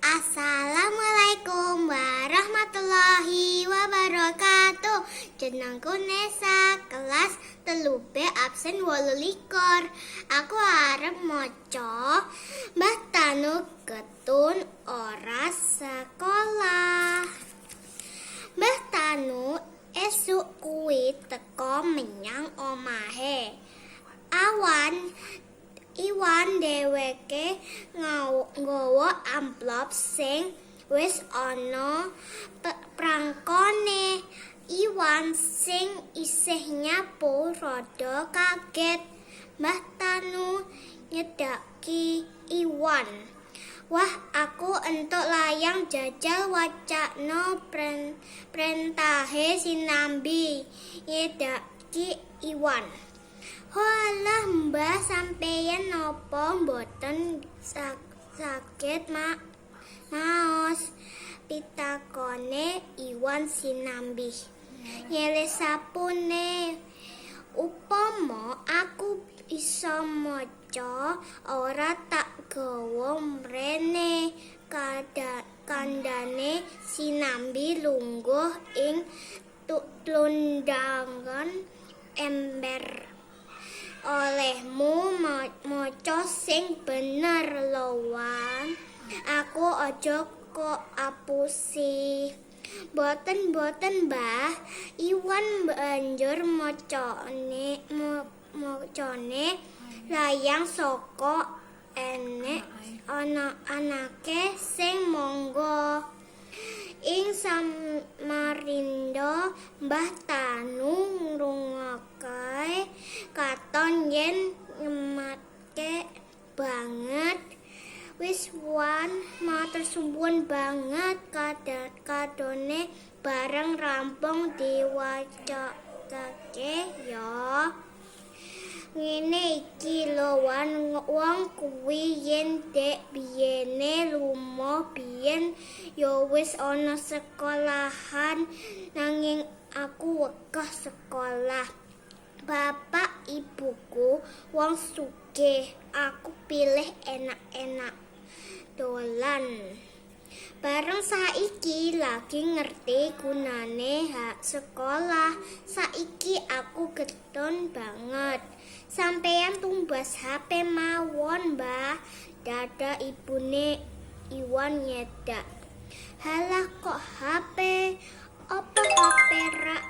Assalamualaikum warahmatullahi wabarakatuh. Jenengku Nesa, kelas 3B, absen 28. Aku arep maca Mbah Tanu Getun Ora Sekolah. Mbah Tanu esuk kuwi teka menyang omahe. Awan Iwan dheweke nggawa amplop sing wis ana prangkone. Iwan sing isih nyapu rada kaget. Mbah Tanu nyedhaki Iwan. "Wah, aku entuk layang, jajal wacakna prentahe sinambi," nyedhaki Iwan. "Hoalah, Mbah, sampeyan napa mboten saged maos?" pitakone Iwan sinambi. Nyilih sapune. "Upama aku isa maca ora tak gawa mrene," kandhane sinambi lungguh ing tlundhangan ember. "Olehmu maca sing bener lho, Wan. Aku aja kok apusi." "Mboten, mboten, Mbah." Iwan banjur macane layang saka enek ana anake sing mangga ing Samarinda. Mbah Tanu ngrungokke katon yen ngematke banget. "Wis, Wan, matur suwun banget kadone bareng rampung diwacakake ya. Ngene iki lho, Wan, wong kuwi yen dek biyene lumuh biyen ya wis ana sekolahan, nanging aku wegah sekolah. Bapak ibuku wong sugih, aku pilih enak-enak dolan. Bareng saiki lagi ngerti gunane hak sekolah. Saiki aku getun banget. Sampeyan tumbas HP mawon, Mbah." Dadak ibune Iwan nyedak. "Halah, kok HP? Apa HP rak